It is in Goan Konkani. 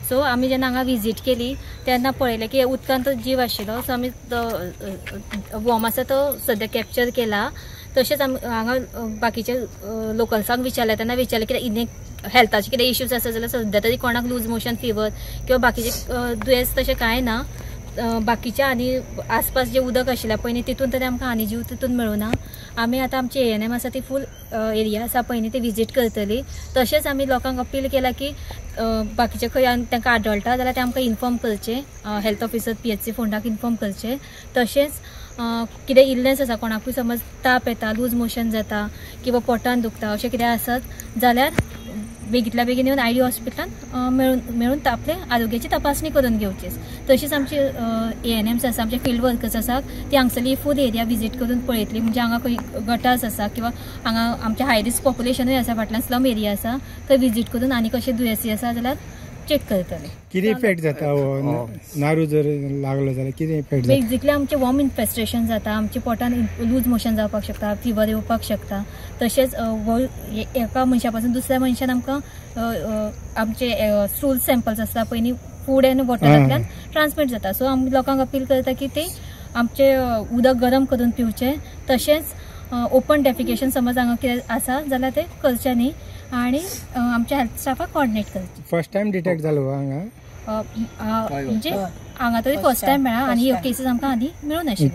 सो आमी जेन्ना हांगा विजीट केली तेन्ना पळयलें की उदकांत तो जीव आशिल्लो. सो आमी तो वॉर्म आसा तो सद्या कॅप्चर केला. तशेंच आमी हांगा बाकीचे लोकल्सांक विचारलें तेन्ना विचारलें कितें इने हेल्थाचे कितें इश्यूज आसा जाल्यार सद्या तरी कोणाक लूज मोशन, फिवर किंवा बाकीचे दुयेंस तशें कांय ना. बाकीच्या आनी आसपास जे उदक आशिल्लें पळय न्ही तितून तरी आमकां आनी जीव तितून मेळुना. आमी आतां आमची ANM आसा ती फूल एरिया आसा पळय न्ही ती विजीट करतली. तशेंच आमी लोकांक अपील केला की बाकीचे खंय तांकां आढळटा जाल्यार ते आमकां इन्फॉर्म करचें, हेल्थ ऑफिसर PHC फोंडाक इन्फॉर्म करचें. तशेंच कितें इलनेस आसा, कोणाकूय समज ताप येता, लूज मोशन जाता किंवा पोटान दुखता अशें कितें आसत जाल्यार बेगींतल्या बेगीन येवन ID हॉस्पिटलान मेळून आपले आरोग्याची तपासणी करून घेवची. तशीच आमची ANMs आसा, आमचे फिल्ड वर्कर्स आसा, ती हांगसरली फूल एरिया विजीट करून पळयतली. म्हणजे हांगा खंय गटर्स आसा किंवा हांगा आमचे हाय रिस्क पॉप्युलेशनूय आसा, फाटल्यान स्लम एरिया आसा, थंय विजीट करून आनी कशें दुयेंसी आसा जाल्यार चेक करतले. कितें इफेक्ट जाता हो नारू जर लागलो जाल्यार कितें इफेक्ट जाता? बेजिकली आमचें वॉर्म इन्फेस्टेशन जाता, आमच्या पोटान लूज मोशन जावपाक शकता, फिवर येवपाक शकता. तशेंच एका मनशा पासून दुसऱ्या मनशान आमकां आमचे स्टूल सॅम्पल्स आसता पळय न्ही, फूड एन्ड वॉटरांतल्यान ट्रान्समीट जाता. सो आमी लोकांक अपील करता की ते आमचें उदक गरम करून पिवचें. तशेंच ओपन डेफिकेशन समज हांगा कितें आसा जाल्यार तें करचें न्ही आनी आमच्या हेल्थ स्टाफाक कॉर्डिनेट करचें. फर्स्ट टायम डिटेक्ट जालो हांगा? म्हणजे हांगा तरी फर्स्ट टायम मेळ्ळा आनी ह्यो केसीस आमकां आदी मेळूं नाशिल्ल्यो.